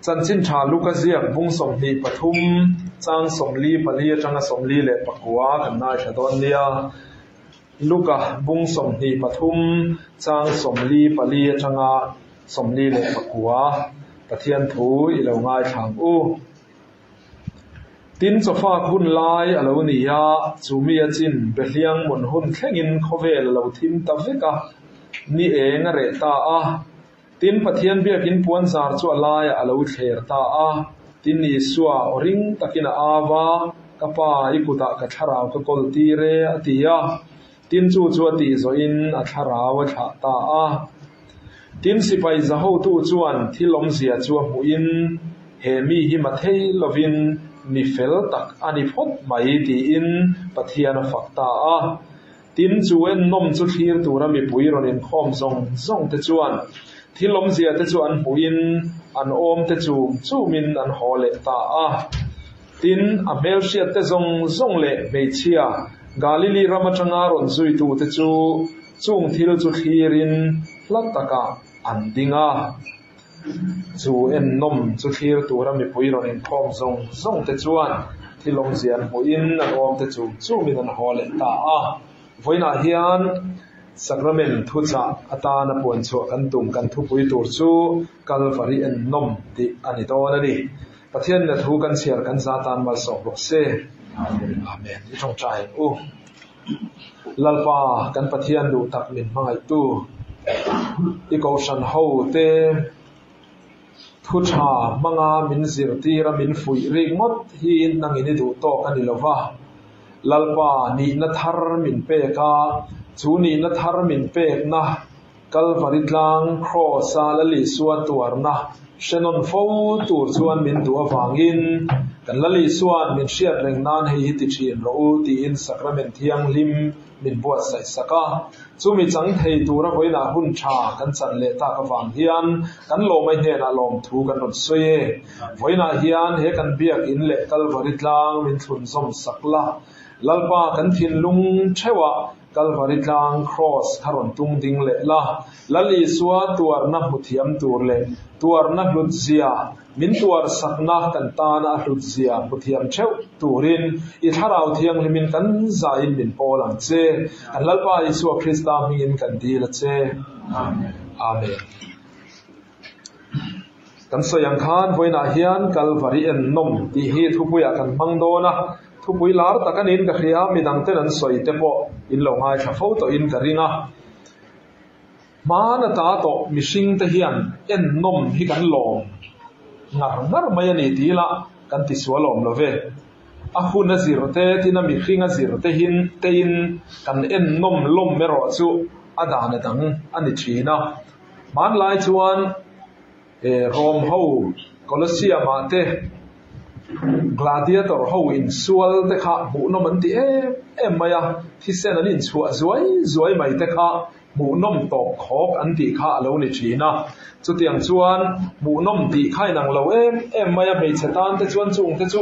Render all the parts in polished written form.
Chanchin Tha Luka ziak bung 23 chang 44 atanga 49 kan ngaithla dawn nia. Luka bung 23 chang 44 atanga 49 Pathian thu i lo ngaithla ang u. Tin chawfak hun lai a lo ni a, chu mi a chin Behliang mun hun thlengin khawvel a lo thim ta vek a, ni eng a reh ta a. Tin Pathian biakin puanzar chu a laiah a lo thler ta a. Tin Isua aw ring takin a au a, Ka Pa, i kutah ka thlarau ka kawl tir e, a ti a. Tin chu chu a tih zawhin a thlarau a thlah ta a. Tin sipai zahotu chuan thil awmzia chu a hmuhin, He mi hi ma thei lovin mi fel tak a ni phawt mai tiin Pathian a fak ta a. Tin chu ennawm chu thlir tura mipui rawn inkhawm zawng zawng te chuan thil awmzia te chu an hmuhin an awm te chum chumin an haw leh ta a. Tin, a hmelhriat te zawng zawng leh hmeichhia Galili ram atanga rawn zuitu te chu chung thil chu thlirin hla takah an ding a. Chu ennawm chu thlir tura mipui rawn inkhawm zawng zawng te chuan thil awmzia an hmuhin an awm te chum chumin an haw leh ta a. Vawiinah hian Sacrament thuchah atana puanchhuah kan tum kan thupui tur chu Kalvari ennawm tih a ni dawn a ni. Pathian na thu kan chhiar kan za tan malsawm rawh se. Amen. I tawngtai ang u. Lalpa kan Pathian duh tak min hmangaihtu i kohhran ho te thu tha hmanga min zirtir a min fuih rik ngawt hi nangin i duh tawk a ni lova. Lalpa nihna thar min pek a, chu nihna thar min pekna Kalvari tlang Kraws a Lal Isua tuarna hre nawn fo tur chuan min duh avangin kan Lal Isua'n min hriat reng nan hei hi ti thin rawh u tiin Sacrament Thianghlim min buatsaih sak a. Chumi chang thei tura vawiinah hun tha kan chan leh tak avang hian kan lawmai hnenah lawmthu kan rawn sawi e. Vawiinah hian he kan biakin leh Kalvari tlang min thlunzawm sak la, Lalpa kan thinlung theuhah Kalvari tlang, Cross, kha rawn tung ding leh la. Lal Isua tuarna hmu thiam tur leh tuarna hlut zia, min tuar sakna kan tana a hlut zia hmu thiam theuh turin i Thlarau Thianghlimin kan zaiin min pawl ang che. Kan Lalpa Isua Krista hmingin kan dil a che. Amen. Kan sawi ang khan vawiinah hian Kalvari ennawm tih hi thupuiah kan hmang dawn a, thupui lar tak a niin ka hria, midangten an sawi te pawh in lo ngaithla fo tawhin ka ring a. Hmana ta tawh mihring te hian ennawm hi kan lawm ngar ngar mai a ni tih ila kan tisual awm lo ve. A hun a zir te tin a mihring a zir te hin tein kan ennawm lawm erawh chu a dan a dang a ni thin a. Hmanlai chuan Rome ho Colosseum ah te Gladiator ho insual te kha hmuhnawm an ti em em mai a, thisen an inchhuah zuai zuai mai te kha hmuhnawm tawp khawk an tih kha a lo ni thin a. Chutiang chuan hmuhnawm tih kha inang lo em em mai a, hmeichhe tan te chuan chung te chu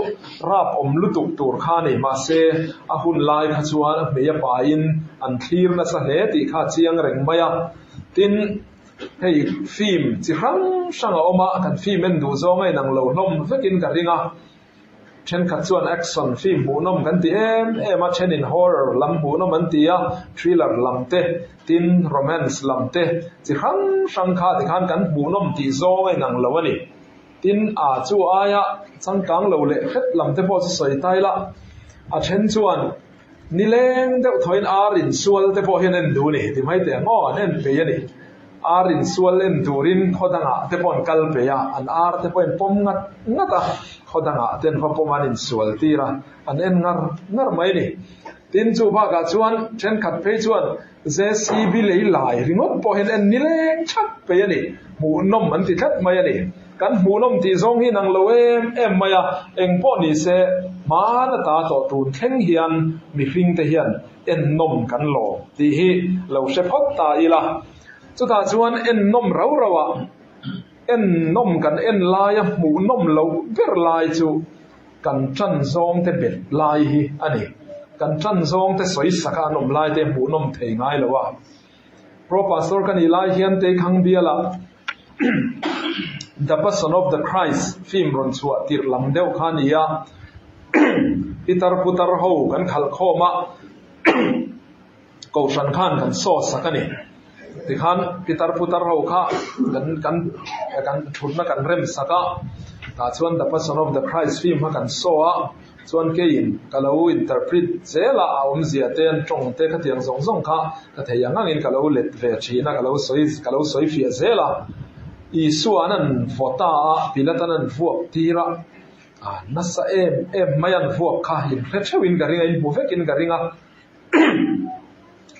rap awm lutuk tur kha a ni. Mahse a hun lai kha chuan a hmei a pain an thlir nasa hle tih kha a chiang reng mai a. Tin, hei film chi hrang hrang a awm a, kan film en duh zawng a inang lo hlawm vekin ka ring a. Thenkhat chuan action film hmuhnawm kan ti em em a, thenin horror lam hmuhnawm an ti a, thriller lam te, tin romance lam te chi hrang hrang kha tikhan kan hmuhnawm tih zawng a inang lo a ni. Tin, a chu aia changkang lo leh hret lam te pawh chu sawi ta ila, a then chuan Nileng deuh thawhin ar insual te pawh hian en duh a ni ti mai teh ang aw, an en peih a ni. Ar insual en turin khaw dangah te pawh an kal peih a, an ar te pawhin pawm ngat ngat a, khaw dangah te an va pawm a, an insual tir a, an en ngar ngar mai a ni. Tin, chu bakah chuan thenkhat phei chuan JCB lei lai ringawt pawh hian en nileng that peih a ni, hmuhnawm an ti tlat mai a ni. Kan hmuhnawm tih zawng hi nang lo em em mai a, eng pawh ni se hman ata tawh tun thleng hian mihring te hian ennawm kan lawm tih hi lo hre phawt ta ila. Chutah chuan ennawm rau rau ah ennawm kan en laia hmuhnawm loh ber lai chu kan tan zawng te bet lai hi a ni. Kan tan zawng te sawi saka an awm lai te hmuhnawm thei ngai lo a. Pro Pastor ka nih lai hian Teikhang bialah. The Passion of the Christ film rawn chhuah tirh lam deuh kha a ni a. Pitar putar ho kan khalh khawm a, Kohhran khan kan saw sak a ni. Tikhan pitar putar ho kha kan kan kan thutna kan rem sak a, tah chuan The Passion of the Christ film kha kan saw a, chuan keiin ka lo interpret zel a, a awmzia te an tawng te khatiang zawng zawng kha ka thei ang angin ka lo let ve thin a, ka lo sawi ka lo sawi fiah zel a. Isua an an vaw ta a, Pilatan an vuak tir a, nasa em em mai an vuak kha inhre theuhin ka ring a, inhmu vekin ka ring a.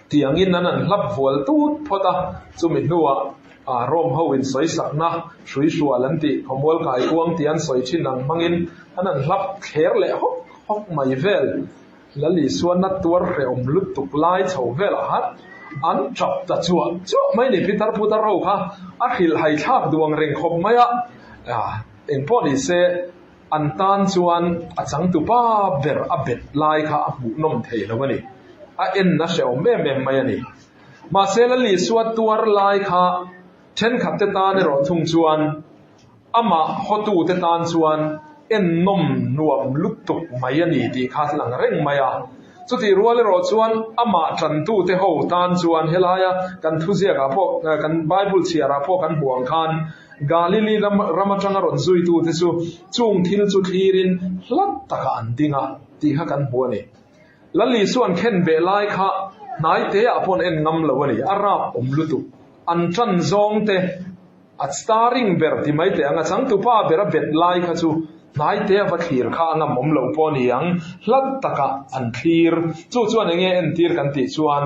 Tiangin an an hlap vual tut phawt a, chumi hnuah Rome ho in sawisakna hrui hrual an tih khawmual kai kuang tih an sawi thin ang hmangin an an hlap thler leh hawk hawk mai vel. Lal Isua na tuar hrehawm lutuk lai chho velah khan an tap ta chuah chuah mai ni pitar putar ho kha a hrilhhai thlak duh ang reng khawp mai a, engpawh ni se An tan chuan a changtupa ber a bet lai kha a hmuhnawm thei lo a ni. A en a hrehawm em em mai a ni. Mahse Lal Isua tuar lai kha thenkhat te tan erawh thung chuan amah hawtute tan chuan ennawm nuam lutuk mai a ni tih kha a lang reng mai a. Chutih rual erawh chuan amah tantute ho tan chuan helaia kan thuziakah pawh kan Bible chhiarah pawh kan hmuh ang khan Galili ram ram atanga rawn zuitute chu chung thil chu thlirin hlat takah an ding a tih kha kan hmu a ni. Lal Isuan khen ve lai kha hnai teah pawh an en ngam lo a ni, a rap awm lutuk. An tan zawng te a starring ber ti mai teh ang, a changtupa ber a bet lai kha chu hnai tea va thlir kha a ngam awm lo pawh a ni ang, hlat takah an thlir. Chu chuan enge entir kan tih chuan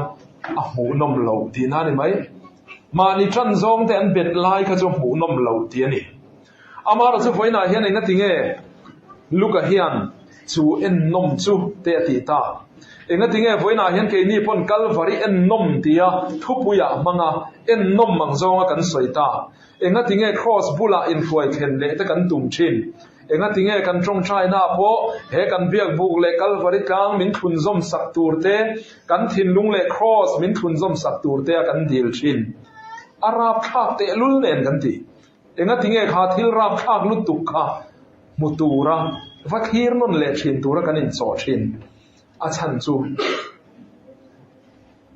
a hmuhnawm loh tihna a ni mai. Mahni tan zawng te an bet lai kha chu hmuhnawm lo tih a ni. Amaherawh chu vawiinah hian engati nge Luka hian chu ennawm chu te a tih ta? Engati nge vawiinah hian keini pawn Kalvari ennawm tia thupuiah hmanga ennawm ang zawnga kan sawi ta? Engati nge Kraws bulah inhruai thlen leh te kan tum thin? Engati nge kan tawngtaina pawh he kan biakbuk leh Kalvari tlang min thlunzawm sak tur te, kan thinlung leh Kraws min thlunzawm sak tur te a kan dil thin? A rapthlak tehlul nen kan ti. Engati nge kha thil rapthlak lutuk kha hmu tura va thlir nawn leh thin tura kan inchawh thin? A chhan chu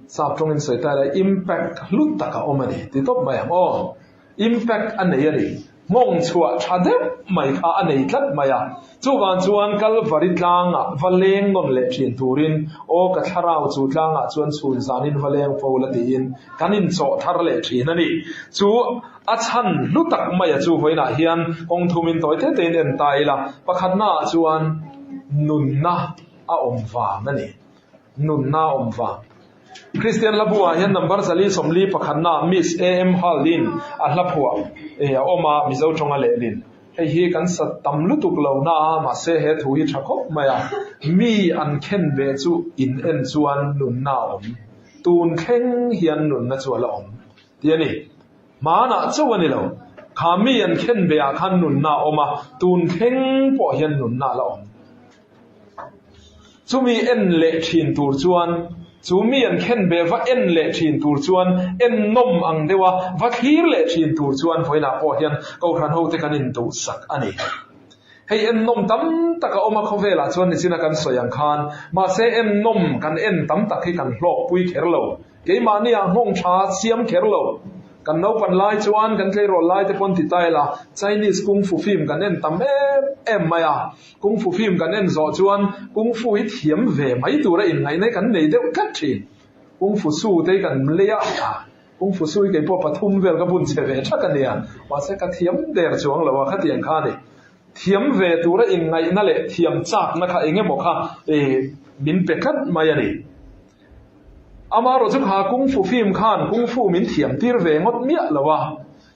sap tawngin sawi ta ila impact hlu tak a awm a ni ti tawp mai ang aw. Impact a nei a ni. Nghawng chhuah tha deuh mai kha a nei tlat mai a. Chuvang chuan Kalvari tlangah va leng nawn leh thin turin aw ka thlarau chu tlangah chuan chhun zanin va leng fo la tiin kan inchawh thar leh thin a ni. Chu a chhan hlu tak maia chu vawiinah hian kawng thumin tawi te tein en ta ila. Pakhatnaah chuan nunna a awm vang a ni. Nunna a awm vang. Kristian hla buah hian number 441 na Miss AM Haldin a hla phuah e a awm a, Mizo tawnga lehlin. Hei hi kan sa tam lutuk lo na a, mahse he thu hi tha khawp mai a. Mi an khen ve chu in en chuan nunna a awm. Tun thleng hian nunna chu a la awm tih a ni. Hmanah chauh a ni lo. Kha mi an khen ve ah khan nunna a awm a, tun thleng pawh hian nunna a la awm. Chumi en leh thin tur chuan, chu mi an khen ve va en leh thin tur chuan, en nawm ang deuh a, va thlir leh thin tur chuan vawiinah pawh hian Kohhran hote kan induhsak a ni. Hei en nawm tam tak a awm a khawvelah chuan nichina kan sawi ang khan, mahse en nawm kan en tam tak hi kan hlawkpui kher lo. Keimahni ah nghawng tha siam kher lo. Kan naupan lai chuan kan tleirawl lai te pawn ti ta ila, Chinese Kung Fu film kan en tam em em mai a. Kung Fu film kan en zawh chuan Kung Fu hi thiam ve mai tura inngaihna hi kan nei deuh tlat thin. Kung Fu su te hi kan lei a, Kung Fu su hi keipawh pathum vel ka bun chhe ve thak a nia, mahse ka thiam der chuang lo a, khatiang kha a ni. Thiam ve tura inngaihna leh thiam chakna kha eng emaw kha min pe tlat mai a ni. Amaherawh chu kha Kung Fu film khan Kung Fu min thiam tir ve ngawt miah lo a.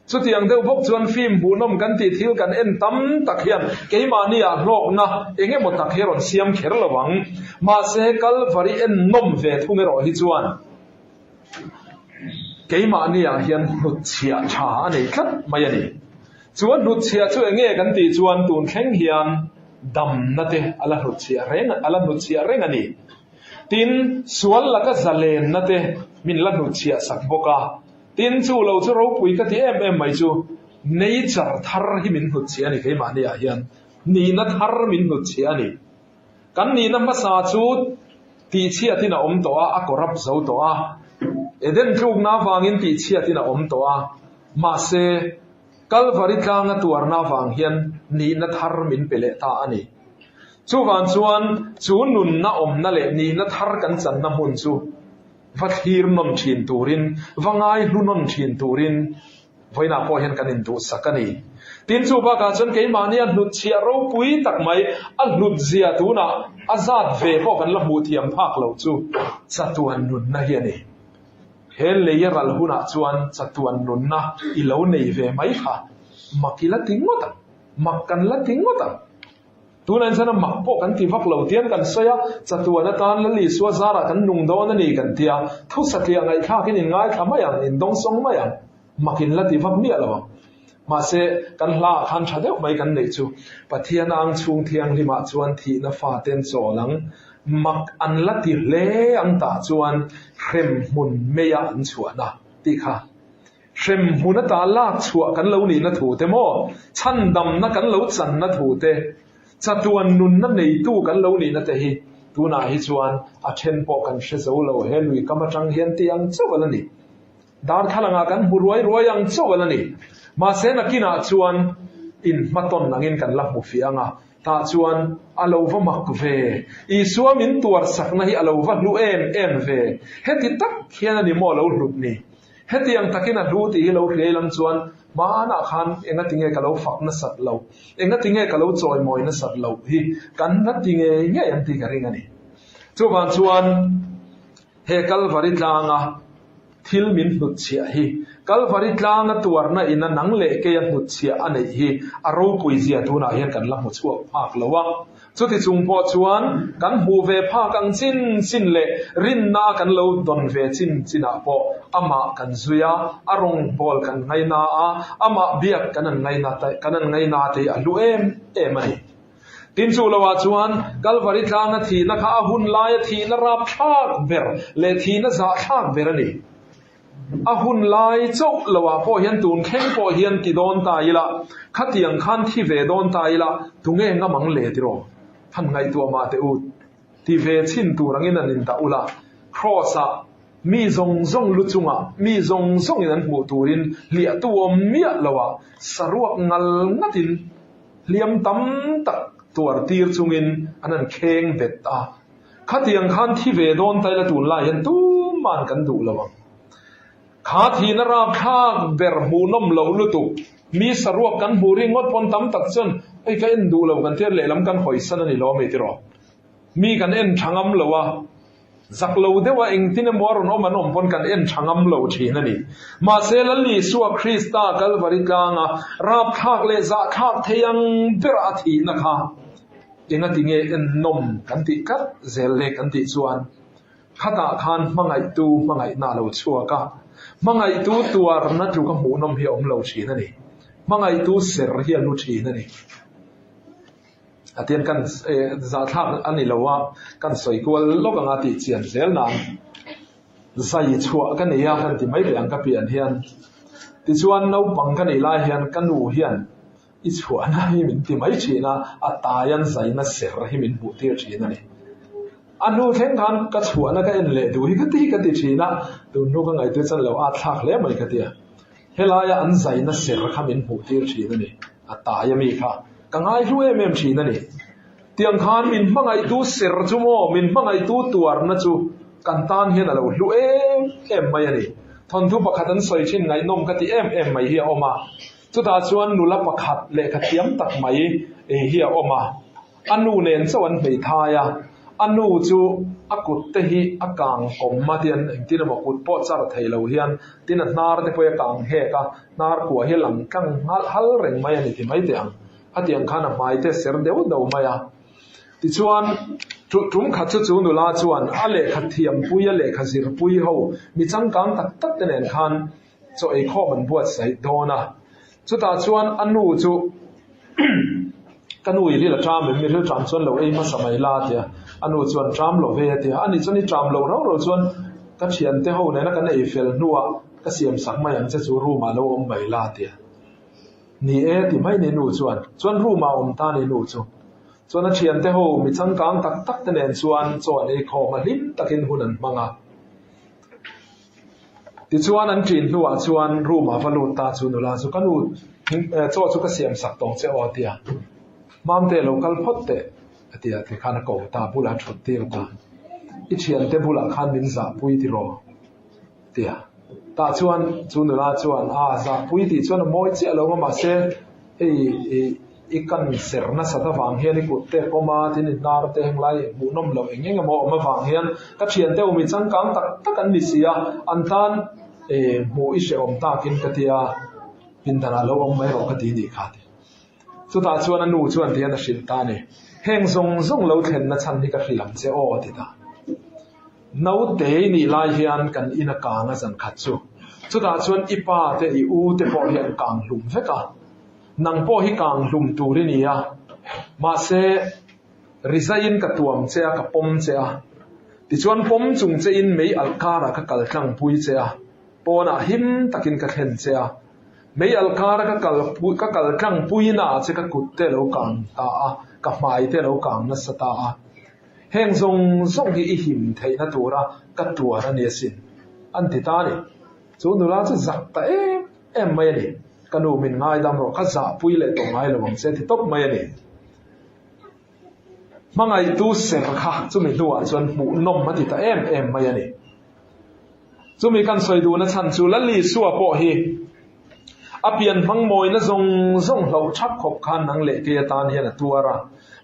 Chutiang deuh bawk chuan film hmuhnawm kan tih thil kan en tam tak hian keimahni ah hlawkna eng emaw tak hi a rawn siam kher lo ang. Mahse Kalvari en nawm ve thung erawh hi chuan keimahni ah hian hnutchhiah tha a nei tlat mai a ni. Chuan hnutchhiah chu eng nge kan tih chuan tun thleng hian damna te a la hnutchhiah reng a la hnutchhiah reng a ni. Tin, sual laka zalenna te min la hnutchhiah sak bawk a. Tin, chu lo chu ropui ka ti em em mai chu. Nature thar hi min hnutchhiah a ni keimahni ah hian. Nihna thar min hnutchhiah a ni. Kan nihna hmasa chu tihchhiatin a awm tawh a, a corrupt zo tawh a. Eden tlukna avangin tihchhiatin a awm tawh a. Mahse, Kalvari tlanga tuarna avang hian nihna thar min pe leh ta a ni. Chuvang chuan chu nunna awmna leh nihna thar kan channa hmun chu va thlir nawn thin turin, va ngaihlu nawn thin turin vawiinah pawh hian kan induhsak a ni. Tin, chu bakah chuan keimahnia hnutchhiah ropui tak mai a hlutzia tunah a zat ve pawh kan la hmuh thiam phak loh chu chatuan nunna hi a ni. He lei a ral hunah chuan chatuan nunna i lo nei ve mai kha mak i la ti ngawt ang, mak kan la ti ngawt ang. Tunah hian chuan a mak pawh kan ti vak lo tiang kan sawi a, chatuan atan Lal Isua zarah kan nung dawn a ni kan ti a, thu satliah ngaihthlakin in ngaithla mai ang, in dawngsawng mai ang, mak in la ti vak miah lo ang. Mahse, kan hlaah khan tha deuh mai kan neih chu, Pathian ang chhung thianghlimah chuan thihna faten chawl ang, mak an la ti hle ang tah chuan hremhmun meia an chhuahna tih kha. Hremhmun ata lak chhuah kan lo nihna thu te maw, chhandamna kan lo channa thu te, chatuan nunna neitu kan lo nihna te hi tunah hi chuan a then pawh kan hre zo lo, he lui kam atang hian tih ang chauh a la ni. Darthlalangah kan hmu ruai ruai ang chauh a la ni. Mahse nakinah chuan inhmatawn angin kan la hmu fiah ang a, tah chuan a lo va mak ve. Isua min tuarsakna hi a lo va hlu em em ve. Heti tak hian a ni maw a lo hlut ni? Hetiang takin a hlu tih hi lo hriai lang chuan hmanah khan engatinge ka lo fak nasat loh, engatinge ka lo chawimawi nasat loh hi kan la ti ngei ngei ang tih ka ring a ni. Chuvang chuan He Kalvari tlanga thil min hnutchhiah hi, Kalvari tlanga tuarna ina nang leh keia hnutchhiah a neih hi a ropui zia tunah hian kan la hmu chhuak phak lo a. Chuti chung pawh chuan kan hmuh ve phak ang chin chin leh rinna kan lo dawn ve chin chinah pawh amah kan zui a, a rawngbâwl kan ngaina a, amah biak kan an ngaina kan an ngaina te hi a hlu em em a ni. Tin chu loah chuan Kalvari tlanga thihna kha a hun laia thihna rapthlak ber leh thihna zahthlak ber a ni. A hun lai chauh loah pawh hian tun thleng pawh hian ti dawn ta ila, khatiang khan thi ve dawn ta ila, tunge ngam ang le tiraw? Han ngaihtuah mah teh u, ti ve chhin tur angin an indah ula, Kraws-ah mi zawng zawng lu chungah mi zawng zawngin an hmuh turin hliahtu awm miah loah saruak ngal ngatin, Hliam tam tak tuar tir chungin an han kheng bet a. Khatiang khan thi ve dawn ta ila tunlai hian tuman kan duh lo ang. Kha thihna rapthlak ber hmuhnawm loh lutuk, mi saruak kan hmuh ringawt pawn tam tak chuan hei ka en duh lo kan tia lehlam kan hawisan a ni lo ami tiraw. Mi kan en tha ngam lo a. Zak lo deuha engtin emaw a rawn awm an awm pawn kan en tha ngam lo thin a ni. Mahse Lal Isua Krista Kalvari tlanga rapthlak leh zahthlak thei ang bera a thihna kha engati nge ennawm kan tih tlat zel le kan tih chuan khatah khan hmangaihtu hmangaihna a lo chhuak a, hmangaihtu tuarna tluka hmuhnawm hi a awm lo thin a ni. Hmangaihtu ser hi a lu thin a ni. A tian kan zahthlak a ni lo a, kan sawi kual lawk anga tih chian zel nan zai chhuah ka nei a kan ti mai leh ang ka pian hian. Tichuan naupang ka nih lai hian ka nu hian i chhuahna hi min ti mai thin a, a taian zaina ser hi min hmuh tir thin a ni. A hnu thleng khan ka chhuahna ka en leh duh hi ka ti ka ti thin a, tun hnu ka ngaihtuah chuan lo at thlak hle mai ka ti a. Helaia an zaina ser kha min hmuh tir thin a ni. A tai a mi kha. Ka ngaihlu em em thin a ni. Tiang khan min hmangaihtu ser chu maw, min hmangaihtu tuarna chu kan tan hian a lo hlu em em mai a ni. Thawnthu pakhat an sawi thin ngaihnawm ka ti em em mai hi a awm a. Chutah chuan nula pakhat lehkha thiam tak mai hi a awm a. A nu nen chauh an hmeithai a, a nu chu a kut te hi a kang awm a tian engtin emaw kut pawh char thei lo hian tin a hnar te pawh hi a kang hek a, hnar kua hi a lang tlang nghal hal reng mai a ni ti mai teh ang. Hetiang khan a hmai te ser deuh deuh mai a. Tichuan, tum khat chu chu nula chuan a lehkha thiampui a lehkha zirpui ho mi changkang tak tak te nen khan chaw eikhawm an buatsaih dawn a. Chutah chuan a nu chu ka nu i ril a ṭam em? I ril ṭam chuan lo ei hmasa mai la a ti a. A nu chuan ṭam lo ve a ti a. Ani chuan i ṭam loh rau rau chuan ka ṭhiante ho nena kan ei fel hnuah ka siam sak mai ang che chu room ah lo awm mai la a ti a. Ni e ti mai ni nu chuan. Chuan room ah awm ta ni nu chu. Chuan a thiante ho mi changkang tak tak te nen chuan chaw an ei khawm a hlim takin hun an hmang a. Tichuan an ṭin hnuah chuan room ah va lut ta chu nula chu ka nu chaw chu ka siam sak tawng che aw a ti a. Mamte lo kal phawt teh a ti a tikhan a ko ta bulah ṭhut tir ta. I ṭhiante bulah khan min zahpui tiraw? Ti a. Tah chuan chu nula chuan a zahpui tih chuan a mawi chiah lo a mahse hei i kan ser nasat avang hian i kut te pawm a tin i hnar te henglai hmuhnawm loh eng eng emaw awm avang hian ka thiante awm i changkang tak tak an ni si a an tan hmuh i hrehawm takin ka tia pindanah lo awm mai rawh ka ti nih kha ti. Chutah chuan a nu chuan tihian a hrilh ta a ni, Heng zawng zawng lo thlenna chhan hi ka hrilh ang che aw a ti ta. Naute i nih lai hian kan in a kang a zan khat chu. Chutah chuan i pa te i u te pawh hi an kang hlum vek a. Nang pawh hi kang hlum tur i ni a. Mahse, rizaiin ka tuam che a, ka pawm che a. Tichuan pawm chung che in mei alh karah ka kal tlangpui che a, pawnah him takin ka thlen che a. Mei alh kara ka kal ka kal tlangpuina ah che ka kut te lo kang ta a, ka hmai te lo kang nasa ta a. Heng zawng zawng hi i him theihna tura ka tuar a ni asin, an ti ta a ni. Chu nula chu zak ta em em mai a ni. Ka nu min ngaidam rawh, ka zahpui leh tawh ngai lo ang che ti tawp mai a ni. Hmangaihtu ser kha chumi hnuah chuan hmuhnawm a ti ta em em mai a ni. Chumi kan sawi duhna chhan chu Lal Isua pawh hi a pian hmang mawina zawng zawng hlauh thap khawp khan nang leh kei atan hian a tuar a.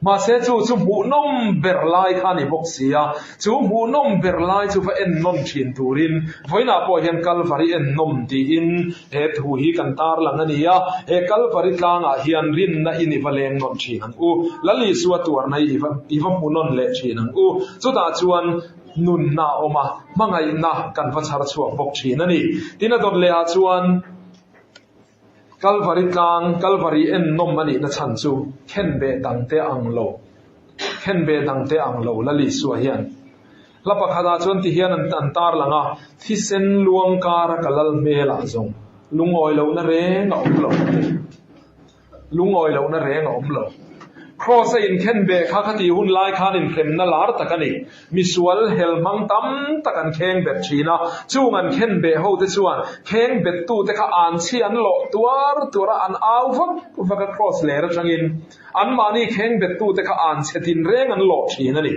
Mahse chu chu hmuhnawm ber lai kha a ni bawk si a, chu hmuhnawm ber lai chu va ennawn thin turin vawiinah pawh hian Kalvari ennawm tiin he thu hi kan tarlang a ni a, he Kalvari tlangah hian rinna in i va leng nawn thin ang u, Lal Isua tuarna i va i va hmu nawn leh thin ang u. Chutah chuan nunna a awm a, hmangaihna kan va chhar chhuak bawk thin a ni. Tin a dawt leh ah chuan Kalvari tlang, Kalvari ennawm a nihna chhan chu khenbeh dangte ang lo, khenbeh dangte ang lo Lal Isua hian hla pakhat ah chuan ti hian an tar lang a, thisen luang kara ka lal hmel ah zawng lungawi lohna reng a awm lo a ti. Lungawi lohna reng a awm lo. Kraws a inkhen beh kha kha tih hun lai khan inhremna lar tak a ni. Misual hel hmang tam tak an kheng bet thin a, chung an khen beh ho te chuan kheng bettute kha an chhi an lawh tuar tuar a, an au vak vak a kraws ler atangin anmahni kheng bettute kha an chhe tin reng an lawh thin a ni.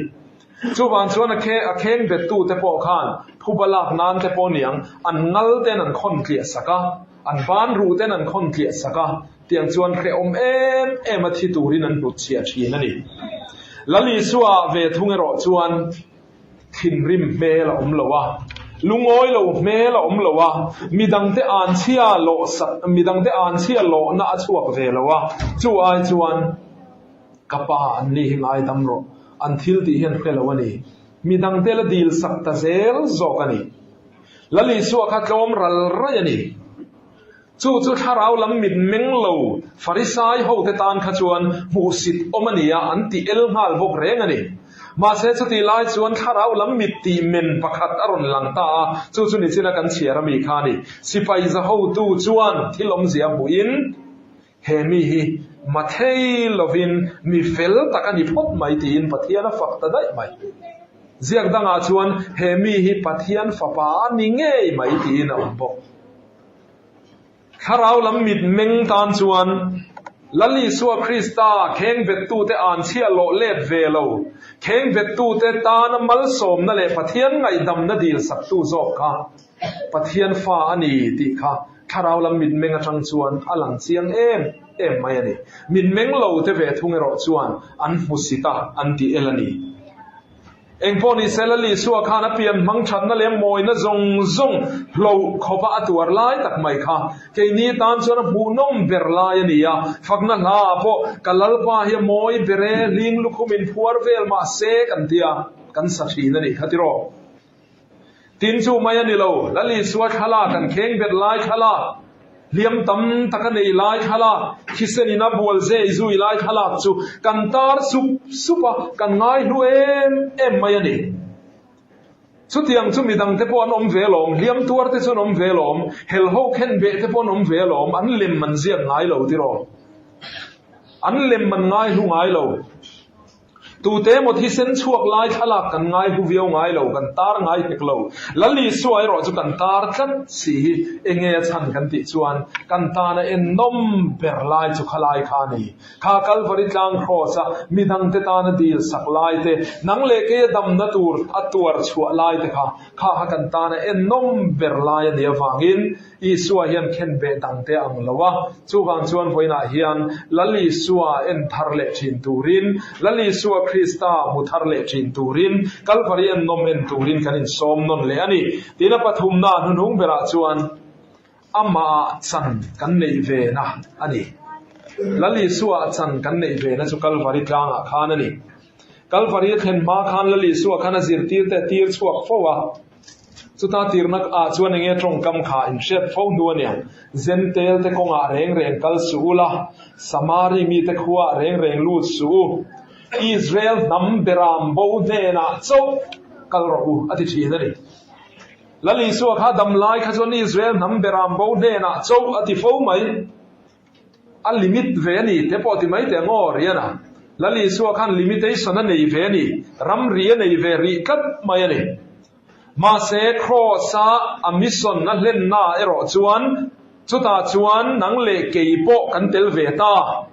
Chuvang chuan a a kheng bettute pawh khan phuba lak nan te pawh niang an ngal ten an khawn tliah sak a. An ban ruh ten an khawn tliah sak a, tiang chuan hrehawm em em a thi turin an hnut chhiah thin a ni. Lal Isua ve thung erawh chuan thinrim hmel a awm lo a, lungawi lo hmel a awm lo a, midangte an chhia lawh sak, midangte an chhia lawhna a chhuak ve lo a, chu ai chuan ka pa an ni hi ngaidam rawh, an thil tih hian hre lo a ni, midangte la dil sak ta zel zawk a ni. Lal Isua kha tlawm ral raih a ni. Chu chu thlarau lam mit meng lo Farisai hote tan kha chuan hmuhsit awm a ni a, an ti el nghal bawk reng a ni. Mahse chutih lai chuan thlarau lam mit tih men pakhat a rawn lang ta a, chu chu nichina kan chhiar ami kha a ni. Sipai za hotu chuan thil awmzia hmuhin he mi hi mathei lovin mi fel tak a ni phawt mai tiin Pathian a fak ta daih mai. Ziak dangah chuan he mi hi Pathian fapa a ni ngei mai tiin a awm bawk. Thlarau lam mit meng tan chuan Lal Isua Krista khengbettute an chhiah lawh let ve lo, khengbettute tana malsawmna leh Pathian ngaihdamna dil saktu zawk kha Pathian fa a ni tih kha Thlarau lam mitmeng atang chuan a lang chiang em em mai a ni. Mitmeng lo te ve thung erawh chuan an hmu sit a, an ti el a ni. Engpawh ni se Lal Isua khan a pian hmang thatna leh mawina zawng zawng hloh khawpa a tuar lai tak mai kha keini tan chuan a hmuhnawm ber lai a ni a. Fakna hla ah pawh ka Lalpa hi a mawi ber e, hling lukhum in phuar vel mah se kan tia kan sa thin a nih kha tiraw. Tin chu mai a ni lo, Lal Isua thlalak an kheng bet lai thlalak, hliam tam tak a nei lai thlalak, thisen in a bual zei zui lai thlalak chu kan tar sup sup a, kan ngaihlu em em mai a ni. Chutiang chu midang te pawh an awm ve alawm, hliam tuar te chu an awm ve alawm, hel ho khen beh te pawh an awm ve alawm, an lem an ziak ngai lo tiraw? An lem an ngai hlu ngai lo. Tute emaw thisen chhuak lai thlalak kan ngai hlu viau ngai lo, kan tar ngai hek lo. Lal Isua erawh chu kan tar tlat si hi enge a chhan kan tih chuan kan tana ennawm ber lai chu khalai kha a ni. Kha Kalvari tlang Kraws a midangte tana dil sak lai te, nang leh keia damna tur a tuar chhuah lai te kha, kha kha kan tana ennawm ber lai a nih avangin Isua hian khenbeh dangte a ang lo a. Chuvang chuan vawiinah hian Lal Isua en thar leh thin turin, Lal Isua Krista hmu thar leh thin turin, Kalvari ennawm en turin kan insawm nawn leh a ni. Tina pathumna hnuhnung berah chuan, Amah chan kan neih ve na a ni. Lal Isua chan kan neih ve na chu Kalvari tlangah khan a ni. Kalvari a thlen hma khan Lal Isua khan a zirtirte a tir chhuak fo a. Chuta tirna ah chuan enge tawngkam kha in hriat fo hnu a nia. Zentel te kawngah reng reng kal suh u la, Samari mite khuaah reng reng lut suh u. Israel hnam beram bo hnenah chauh kal rawh u a ti thin a ni. Lal Isua kha dam lai kha chuan Israel hnam beram bo hnenah chauh a ti fo mai. A limit ve a ni te pawh ti mai teh ang aw, Riana. Lal Isua khan limitation a nei ve a ni, ramri a nei ve rih tlat mai a ni. Mahse, Kraws-a a mission a hlenna erawh chuan chutah chuan nang leh kei pawh kan tel ve ta.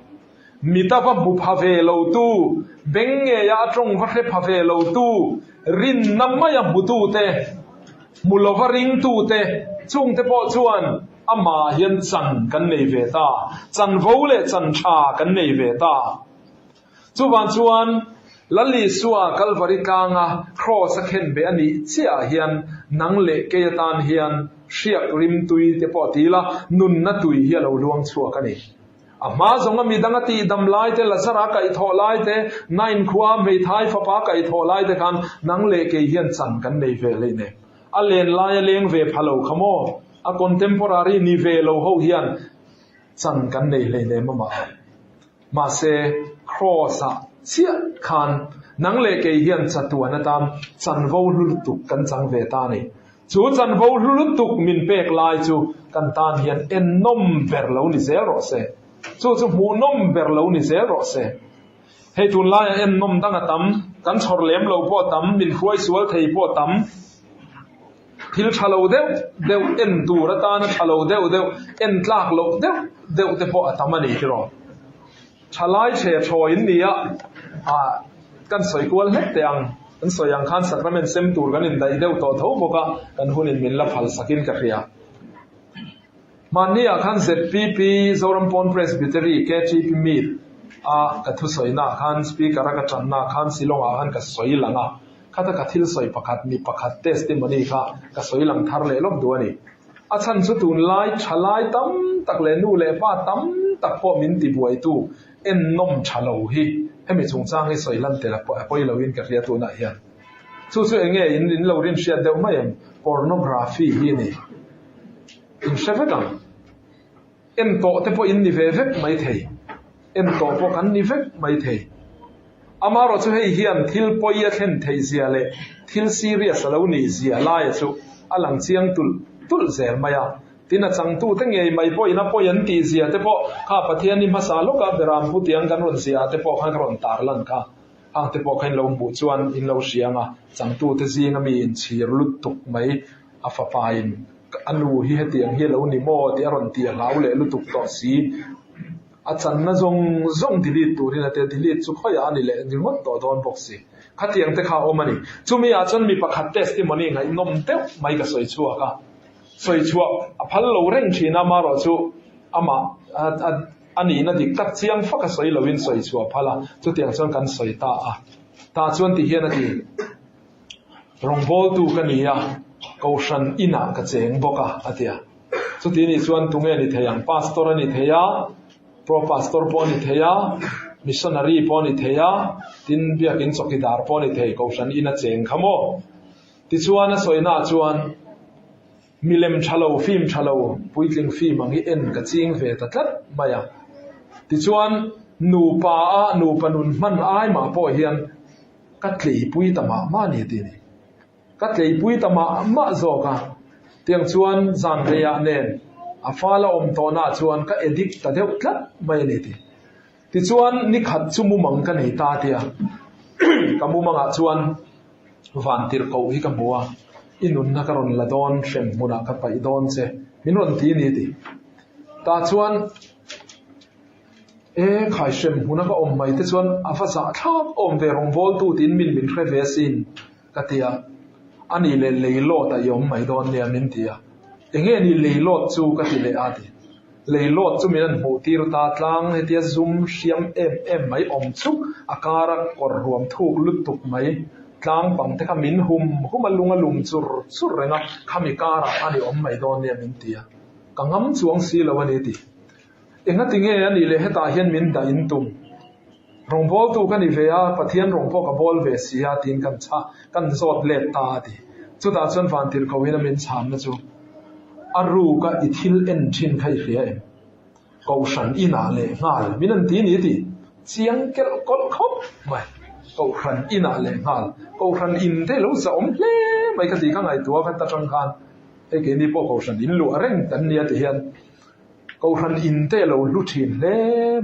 Mita va hmu pha ve lo tu, beng ngeia a tawng va hre pha ve lo tu, rinna maia hmutute, hmu lova ringtute, chungte pawh chuan amah hian chan kan nei ve ta, chanvo leh chan tha kan nei ve ta. Chuvang chuan Lal Isua Kalvari tlanga Kraws a khen ve a nih chiahah hian nang leh kei atan hian hriak rimtui te pawh ti ila nunna tui hi a lo luang chhuak a ni. A hma zawnga midang a tihdam lai te, Lazara kaihthawh lai te, Nain khua hmeithai fapa kaihthawh lai te khan nang leh kei hian chan kan nei ve hlei nen. A len lai a leng ve pha lo kha maw? A contemporary ni ve lo ho hian chan kan nei hlei nem amah. Mahse, Kraws ah chiah khan nang leh kei hian chatuan atan chanvo hlu lutuk kan chang ve ta a ni. Chu chanvo hlu lutuk min pek lai chu kan tan hian ennawm ber lo ni zel rawh se. Chu chu hmuhnawm ber lo ni zel rawh se. Hei tunlaia ennawm dang a tam, kan chhawr lem lo pawh a tam, min hruai sual thei pawh a tam. Thil tha lo deuh deuh en tur atana tha lo deuh deuh, en tlak loh deuh deuh te pawh a tam a ni tiraw. Thalai chhe thawi in nia, ah kan sawi kual hlek teh ang. Kan sawi ang khan sacrament sem tur kan indaih deuh tawh tho bawk a, kan hunin min la phal sakin ka hria. Hmanni ah khan ZPP, Zoram Pawn Presbytery, KTP meet a ka thusawi ah khan speaker a ka tanna ah khan Shillong ah khan ka sawi lang a, khata ka thil sawi pakhat mi pakhat testimony kha ka sawi lang thar leh lawk duh a ni. A chhan chu tunlai thalai tam tak leh nu leh pa tam tak pawh min tibuaitu ennawm tha lo hi hemi chungchang hi sawi lan tel a pawi loin ka hria tunah hian. Chu chu enge in in lo rin hriat deuh mai em? Pornography hi a ni. In hre vek ang. En tawh te pawh in ni ve vek mai thei. En tawh pawh kan ni vek mai thei. Amaherawh chu hei hian thil pawi a thlen theih zia leh thil serious a lo nih zia laia chu a lang chiang tulh tulh zel mai a. Tin a changtute ngei mai pawhin a pawi an tih zia te pawh kha Pathian i hmasa lawka Beram pu tiang kan rawn ziah ah te pawh khan ka rawn tar lan kha. Hang te pawh kha in lo hmuh chuan in lo hria ang a, changtute zinga mi inchhir lutuk mai a fapa in a nu hi hetiang hi a lo ni maw tih a rawn tih a hlau leh lutuk tawh si. A channa zawng zawng delete turin a ti a, delete chu khawiah a ni leh ringawt tawh dawn bawk si. Khatiang te kha a awm a ni. Chumi ah chuan mi pakhat testimony ngaihnawm deuh mai ka sawi chhuak a. Sawi chhuah a phal lo reng thin a, amaherawh chu amah a nihna dik tak chiang fak a sawi loin sawi chhuah a phal a, chutiang chuan kan sawi ta a. Tah chuan ti hian a ti, Rawngbawltu ka ni a, Kohhran inah ka cheng bawk a, a ti a. Chuti nih chuan tunge ni thei ang? Pastor a ni thei a, Pro Pastor pawh a ni thei a, Missionary pawh a ni thei a, tin Biakin Chawkidar pawh a ni thei, Kohhran in a cheng kha maw? Tichuan a sawinaah chuan milem tha lo, film tha lo, puitling film ang hi en ka ching ve ta tlat mai a. Tichuan nupa a nupa nun hman ai mah pawh hian ka tleipui ta mah mah a ni tih a ni. Ka tleipui ta mah mah zawk a. Tiang chuan zan reiah nen a fal a awm tawhnaah chuan ka addict ta deuh tlat mai a ni ti. Tichuan nikhat chu mumang ka nei ta tia ka mumangah chuan vantirhkoh hi ka hmu a, i nunna ka rawn la dawn hrem hmunah ka paih dawn che min rawn ti a ni ti. Tah chuan E khai hrem hmuna ka awm mai te chuan a va zah thlak awm ve rawngbawltu tiin min min hre ve asin ka ti a, a nih leh leilawt a i awm mai dawn nia min ti a, enge ni leilawt chu ka ti leh a ti. Leilawt chu min an hmuh tir ta tlang hetia zum hriam em em mai awm chuk a kara kawr ruam thuk lutuk mai tlang pang te kha min hum hum a lung a lum chur chur reng a, khami karah khan i awm mai dawn nia min ti a, ka ngam chuang si lo a ni ti. Engati nge a nih leh hetah hian min dah in tum? Rawngbawltu ka ni ve a, Pathian rawng pawh ka bawl ve si a tiin kan chha, kan zawt let ta a ti. Chutah chuan vantirhkohin a min chhanna chu, A ruka i thil en thin kha i hria em? Kohhran inah leh nghal min an ti ni ti chiang kelh kawlh khawp mai. Kohhran inah leh nghal, Kohhran in te lo zahawm hle mai ka ti kha ngaihtuah kha ta tang khan hei keini pawh Kohhran in luah reng kan nia ti hian Kohhran in te lo hlu thin hle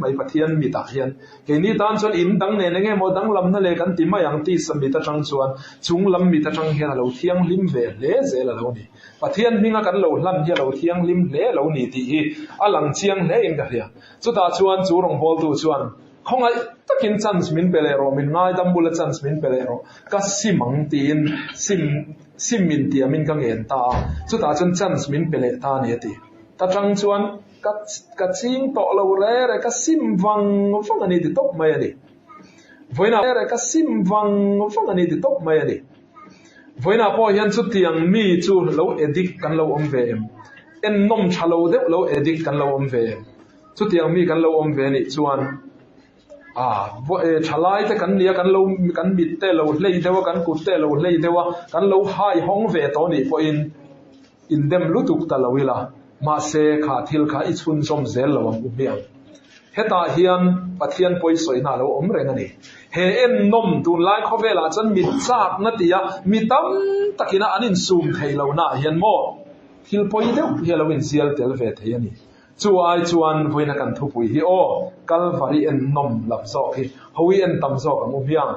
mai Pathian mitah hian. Keini tan chuan in dang nen enge maw danglamna leh kan ti mai ang tisa mit atang chuan chung lam mit atang hian a lo thianghlim ve hle zel a lo ni. Pathian hminga kan lo hlan hi a lo thianghlim hle a lo ni tih hi a lang chiang hle in ka hria. Chutah chuan chu rawngbawltu chuan khawngaih takin chance min pe leh rawh, min ngaidam bula chance min pe leh rawh, ka sim ang tiin sim sim min tiamin ka ngen ta a, chutah chuan chance min pe leh ta a ni a ti. Ta tang chuan ka ka ching tawh lo re re ka sim vang vang a ni ti tawp mai a ni. Vawiinah re re ka sim vang vang a ni ti tawp mai a ni. Vawiinah pawh hian chutiang mi chu lo addict kan lo awm ve em? Ennawm tha lo deuh lo addict kan lo awm ve em? Chutiang mi kan lo awm ve nih chuan a thalai te kan nia kan lo kan mit te lo hlei deuh a kan kut te lo hlei deuh a kan lo hai hawng ve tawh nih pawhin Indem lutuk ta lo ila, mahse kha thil kha i chhunzawm zel lo ang u hmiang. Hetah hian Pathian pawisawiina a lo awm reng a ni. He ennawm tunlai khawvelah chuan mi chakna tia mi tam takina an insum thei lohnaah hian maw thil pawi deuh hi a lo inzial tel ve thei a ni. Chu ai chuan vawiina kan thupui hi aw, Kalvari ennawm lam zawk hi hawi en tam zawk ang u hmiang.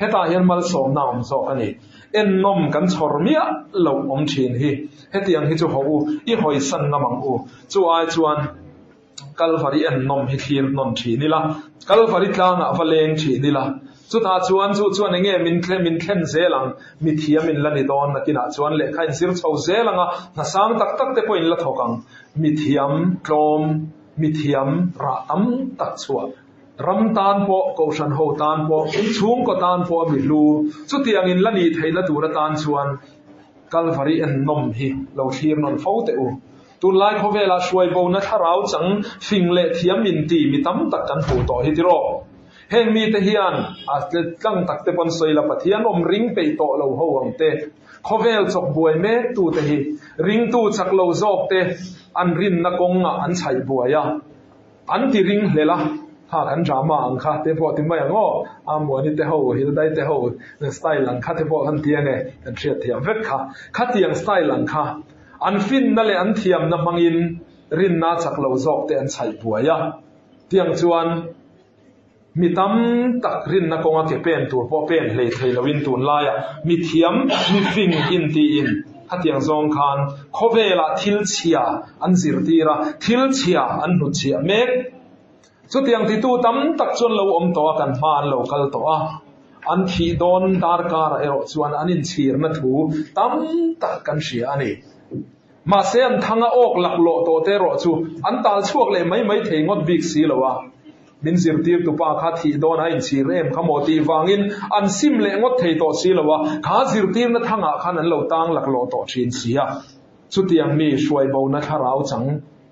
Hetah hian malsawmna awm zawk a ni. Ennawm kan chhawr miah loh awm thin hi. Hetiang hi chu haw u, i hawisan ngam ang u. Chu ai chuan Kalvari ennawm hi thlir nawn thin ila, Kalvari tlangah va leng thin ila. Chutah chuan chu chuan enge min min thlen zel ang, mithiam in la ni dawn nakinah chuan lehkha in zir chho zel ang a, hna sang tak tak te pawh in la thawk ang. Mithiam tlawm, mithiam rah tam tak chhuah. Ram tan pawh, Kohhran ho tan pawh, chhungkaw tan pawh a mi hlu. Chutiang in la nih theihna tur atan chuan Kalvari ennawm hi lo thlir nawn fo teh u. Tunlai khawvelah hruaibona thlarau chang fing leh thiam inti mi tam tak kan hmuh tawh hi tiraw? Heng mite hian a tlang tak te pawn sawi la Pathian awm ring peih tawh lo ho ang te, khawvel chawk buai mek tu te hi ringtu chak lo zawk te an rinna kawngah an chhaih buai a, an ti ring hlel a, kha kan drama ang kha te pawh ti mai ang aw, Amuani te ho, Hildai te ho style ang kha te pawh kan ti ange, kan hriat thiam vek kha. Khatiang style ang kha an finna leh an thiamna hmangin rinna chak lo zawk te an chhaih buai a, tiang chuan Mi tam tak rinna kawnga ke pen tur pawh pen hlei thei loin tunlaiah mi thiam, mi fing intiin khatiang zawng khan khawvelah thil chhia an zirtir a, thil chhia an hnutchhiah mek. Chutiang titu tam tak chuan lo awm tawh a, kan hma an lo kal tawh a, an thih dawn darkarah erawh chuan an inchhirna thu tam tak kan hria a ni. Mahse an thang a awk laklawh tawh te erawh chu an tal chhuak leh mai mai thei ngawt bik si lo a. Min zirtirtu pa kha thih dawn a inchhir em kha maw tih vangin an sim leh ngawt thei tawh si lo a, kha zirtirna thangah khan an lo tang laklawh tawh thin si a. Chutiang mi hruaibona thlarau chang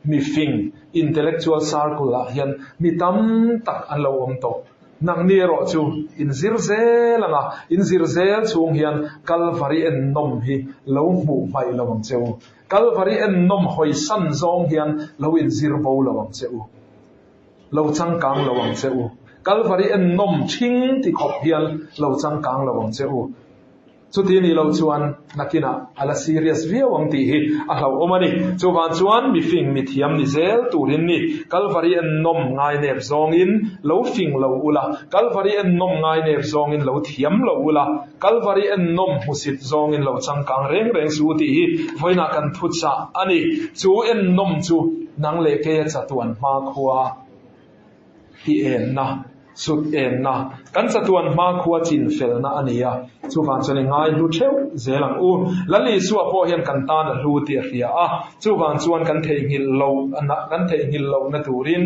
mi fing, intellectual circle, ah hian mi tam tak an lo awm tawh. Nangni erawh chu in zir zel ang a, in zir zel chhung hian Kalvari ennawm hi lo hmuh hmaih lo ang che u. Kalvari ennawm hawisan zawng hian lo inzir bo lo ang che u. Lo changkang lo ang che u. Kalvari ennawm thing ti khawp hian lo changkang lo ang che u. Chuti nih loh chuan nakinah a la serious viau ang tih hi a hlauhawm a ni. Chuvang chuan mi fing mi thiam ni zel turin ni. Kalvari en nawm ngai nep zawngin lo fing lo ula, Kalvari en nawm ngai nep zawngin lo thiam lo ula, Kalvari en nawm hmusit zawngin lo changkang reng reng suh u tih hi vawiinah kan thuchah a ni. Chu en nawm chu nang leh keia chatuan hmakhua ti enna, sut enna, kan chatuan hmakhua chin felna a ni a, chuvang chuan i ngai hlu theuh zel ang u. Lal Isua pawh hian kan tan a hlu tih a hria a, chuvang chuan kan theihnghilh loh, kan theihnghilh lohna turin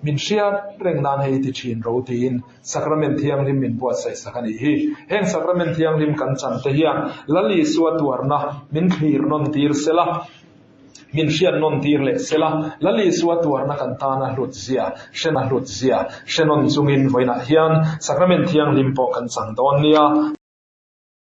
min hriat reng nan hei ti thin ro tiin Sacrament Thianghlim min buatsaih sak a nih hi. Heng Sacrament Thianghlim kan chan te hian Lal Isua tuarna min thlir nawn tir sela, Min hriat nawn tir leh sela, Lal Isua tuarna kan tana hlut zia, hrena hlut zia, hre nawn chungin vawiinah hian Sacrament Thianghlim pawh kan chang dawn nia.